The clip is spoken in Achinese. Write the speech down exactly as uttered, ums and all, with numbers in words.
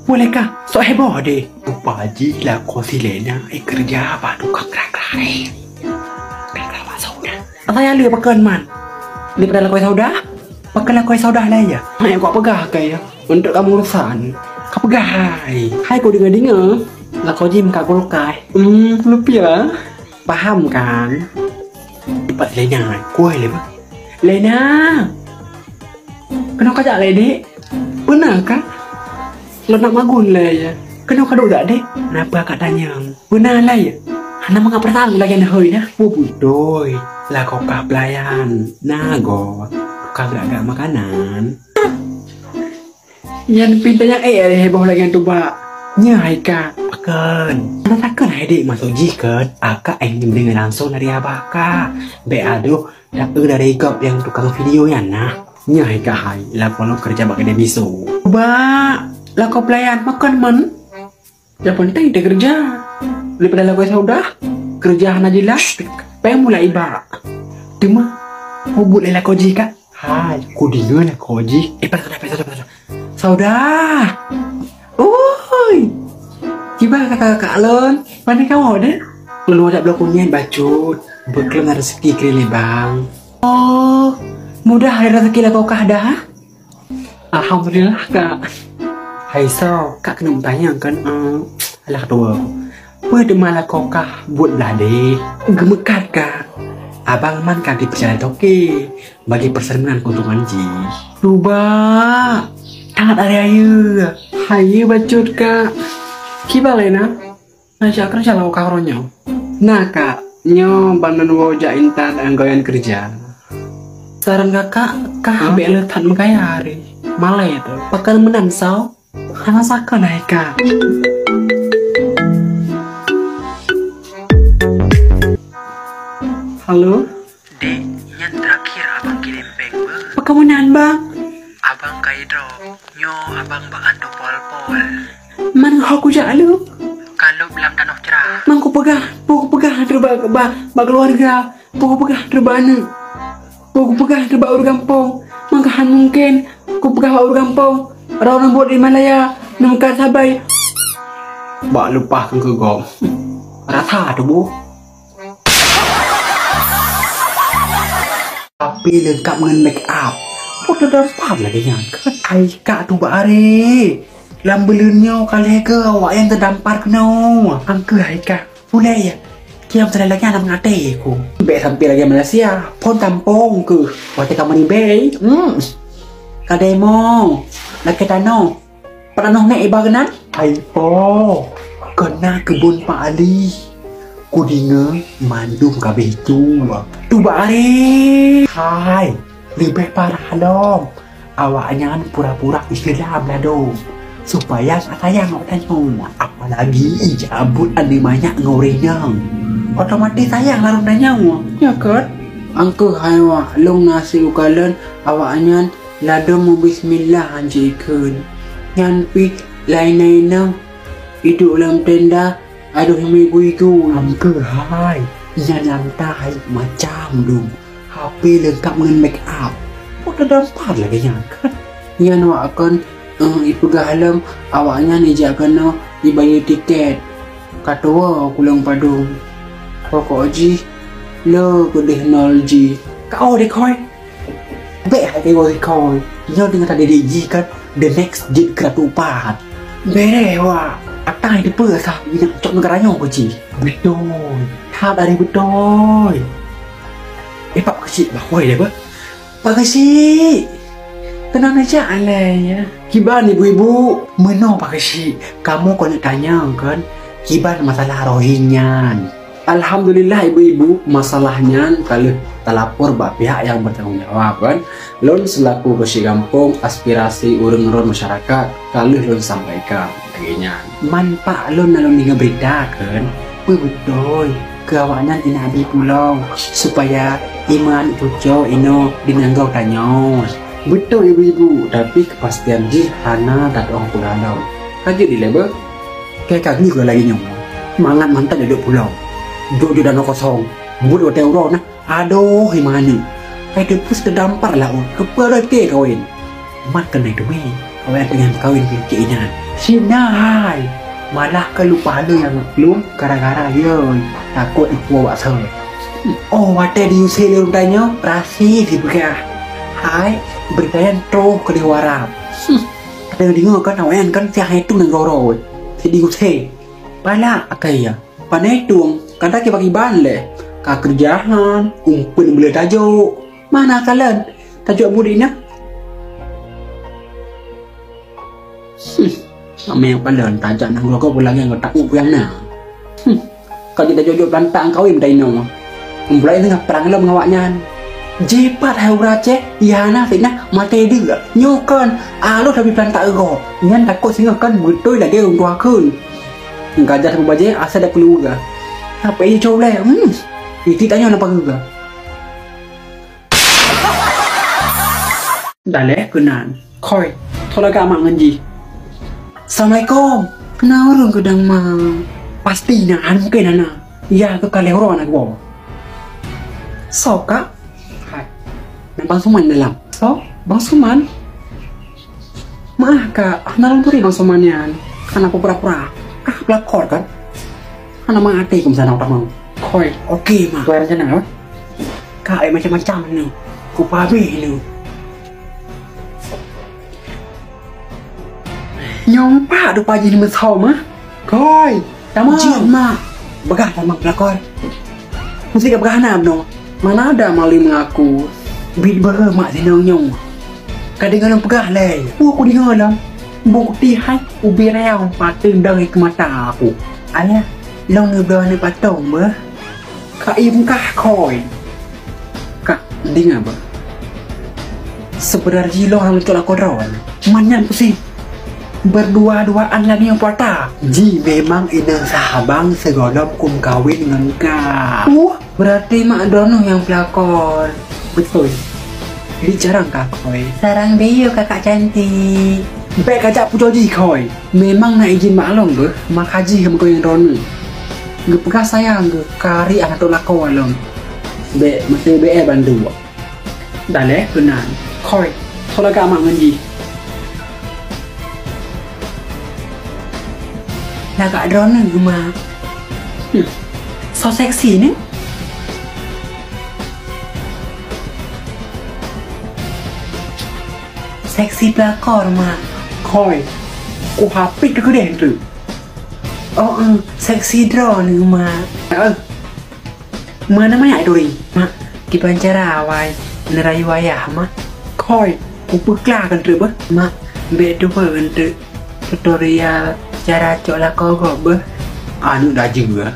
Boleh kah? Sok heboh deh. Rupa jih lakoe si Lena, eh, keureuja bak tukang kra-kra, eh. Kra-kra bak Saudah. Asai ale pakon man. Daripada lakoe Saudah, pakon lakoe Saudah lah ya. Hai, kok peugah kai ya. Untuk kamu urusan. Ka peugah hai. Hai, kok dengar-dengar. Lakoe jih meukat kulkai. Hmm, rupiah. Paham kan? Cepat Lena, kuai le bah. Lena! Keunoe kajak le, Dek? Beuna kah? Lôn nak magun le ya. Keunoe ka duek jak, Dek? Napa kak tanyong? Beuna le ya? Hana mangat peurasaan lagèe nyan hôi dah. Beutôi, lakoe kah pelayan. Na gob, ka gerak-gerak makanan. Nyan pinta nyang ék heboh lagèe nyan tuba. Nyoe hai kak, pakon. Hana takon hai dek maksud jih kan? Akak ingin mendengar langsung dari abah kak. Bèk adoh, dak eu dari gob nyang tukang video nyan nah. Nyoe hai kak hai, lakoe lôn keureuja bak keudè miso. Tuba, lakoe pelayan pakon man. Nyang penting teukeureuja. Daripada lakoe Saudah, keureuja hana jeulaih, péng mulai iba. Teuma, peubuet lé lakoe jih kak. Hai, kudeungoe lakoe jih. Eh, pada, pada, pada, pada. Saudah! Oi! Kiban kakak-kakak lôn? Pane kamoe deh? Lôn jak bloe kunyét bacut. Beukeulong rezeki keu lé bang. Oh, mudah ada rezeki lakoe kah dah, ha? Alhamdulillah, Kak. Hai soe, Kak keuneuk meutanyong kan, eh, alah tuwoe. Peue teuma lakoe kah buet blah deh? Geumeukat, Kak. Abang man ka dipeucaya toke bagi persenan keuntungan jih. Tuba, that ayeue. Hayeue bacut, Kak. Kiban lé na? Na jak keureuja lakoe kah uroe nyoe? Na, Kak. Nyoe ban lôn woe jak intat anggoian keureuja. Saran kakak, kah bèk le that meugaya hari. Malèe teuh. Pakon meunan, soe? Hana sakon hai, Kak. Halo? Dek, nyan terakhir abang kirim péng beuh. Pakon meunan, Bang? Abang ka i drop. Nyoe abang bak hantu pol-pol. Man ho kujak lom? Ka lheueh lam tanoh crah. Man kupeugah, peue kupeugah teuma bak, bak, bak keuluwarga, peue kupeugah teuma bak aneuk, peue kupeugah teuma bak ureueng gampông. Man ka han mungken kupeugah bak ureueng gampông, droeneuh buet di Malaya, neumeukat sabai. Bak leupah keu gob. Rasa tuboh. Tapi leungkap ngon make up. Peue teudampar lagèe nyan kan? Hai kak tuba are. Lam buleuen nyoe ka lhèe keu awak nyang teudampar keunoe. Angkeu hai kak. Ulèe ya. Kiam teulah lagèe aneuk mangaté ku. Bèk sampai lagèe Malaysia. Phôn tampông keuh. Watèe ka meuribèe. Hmm. Ka demo. Lakèe tanoh. Pat tanoh nèk iba keunan? Hai po, keunan keubon Pak Ali. Kudeungoe mandum ka beucue. Tuba are. Hai, leubeh parah lom. Awaknyan pura-pura Islam ladôm, supaya ka sayang awak tanyoe. Apalagi ijabut aneuk manyak ngon ureueng inong. Otomatis sayang lam tanyoe. Ya kan? Angkeu hai wak, lôn na siukalon awaknyan ladôm meubismillah han jikheun. Nyan pih laén-laén nyan iduek lam tenda, adoh meuigu-igu. Angkeu hai, nyan lam tai macam dum. H P leungkap ngon make up. Peue teudampar lagèe nyan kan? Nyan wak kon, eh, ipeugah lom awaknyan ijak keunoe ibayeue tiket. Ka tuwoe kulong padum. Pokok jih le keudeh nol jih. Ka oh deh khôi. Bèk hai keu goi koi. Nyoe teungoh tadi di ji kan the next jeuet keu ratu pat. Bere wa, atai di peue sah ingat cok neugara nyoe keu ji. Beutôi. That ari beutôi. Eh, Pak Keuchik, bah, woi deh, bah. Pak Keuchik. Keunoe neujak alai ya. Kiban ibu-ibu, meunoe Pak Keuchik. Kamoe keuneuk tanyong kan. Kiban masalah Rohing nyan. Alhamdulillah ibu-ibu, masalah nyan ka lheueh talapor bak pihak nyang bertanggung jawab kan. Lôn selaku keuchik gampông, aspirasi ureueng rot masyarakat ka lheueh lôn sampaikan lagèe nyan. Man pak lôn na lôn deungö berita kan, peue beutôi keu awaknyan inak bi pulo supaya iman cuco inoe di nanggroe tanyoe. Beutôi ibu-ibu, tapi keupastian jih hana tatu'oh peue lom. Ka jeuet dilèe beuh. Keu kami keu lagèe nyoe, mangat mantap duek pulo. Duek-duek danau kosong. Buet watèe uroe na. Adoh, iman nyoe. Kai teupus teudampar laôt. Keupeue lagèe kawen? Mat keuneuk teumé. Awaknyan teungoh meukawen ngon cik inan. Sina hai. Malah ka lupa lé nyang plueng gara-gara yoi takot ipuwoe bak soe. Oh, watèe diusé lé ureueng tanyoe, berhasil sipeugah. Hai, beureukayan troh keudéh u Arab. Hmm. Ka deungoe kan awaknyan kan si hai tu nanggroe-groe. Si diusé. Palak akai ya. Pane tueng, ka takiban-kiban lé. Ka keureujahan, umpeuen beuleueh tajok. Mana kalon? Tajok murit na. Hmm. Amé nyang palon tajak nanggroe-groe lagèe ngon takot nyang na. Hmm. Ka jeuet tajok-jok peurantang kawin meudainoe. Mulai teungoh prang lom ngon awaknyan. Jipat hai ureueng Aceh, iya hana fitnah maté deuk. Nyoe kon, alôh tapi peurantang gob. Nyan takot singoh kon beutôi lagèe ureueng tuha kheun. Gajah teubajèe asai dak keuluwa. Apa ie cok ulèe? Hmm. Iti tanyoe na pageue. Daleh keunan. Khôi, tho lagak mak ngon jih. Assalamualaikum. Keunan ureueng keudang ma. Pasti na, han mungken hana. Ya keu kaleh uroe na gua. Soe kak? Hai. Nan Bang Suman dalam. Soe? Bang Suman? Maah kak, hana lôn turi Bang Suman nyan. Hana pura-pura. Ah, pelakor kan? Hana maté kum sana utak mau. Khôi, oke mah. Tuan rencana apa? Kak, eh, macam-macam ni. Ku pabeh ni. Nyong pak dupa jih ni meusom ah. Khôi, tamong. Jeuet mak. Peugah tamong pelakor. Mesti ka peugah hana bunoe. Mana ada maling mengaku. Bit beuhe mak sinong nyong. Ka deungoe lôn peugah lé. Peue ku deungoe lom. Bukti hai ubé reang pateuen dong i keumata aku. Ayah, lôn neubloe aneuk patong beuh. Ka im kah Khôi. Kak, deungoe beuh. Seubeunar jih lôn hana leucok lakoe droe. Man nyan pusing. Berdua-duaan lagèe nyang puata. Ji memang inong sahabang sigohlom kum kawin ngon kak. Uh, berarti mak droeneuh nyang pelakor. Beutôi. Jadi jarang kak Khôi. Sarang biyeu kakak cantik. Bèk kajak pujoe jih Khôi. Memang na izin mak lôn beuh, maka jih meugoyang droeneuh. Geupeugah sayang geuh kari aneuk lakoe lôn. Bèk meuteubee bandua. Daleh keunan. Khôi, tho lagak mak ngon jih. Lagak droeneuh mak. Hmm. So seksi ni. Seksi pelakor mak. Khôi, ku hapit keu keudeh tu. Oh, eh, seksi droeneuh mak. Eh, Mana manyak turi? Mak, kiban cara awai neurayu ayah, Mak? Khôi, kupeukla keuntreuk beuh. Mak, bèk tupeue keuntreuk tutorial cara cok lakoe gob beuh. Aneuk dajeueng,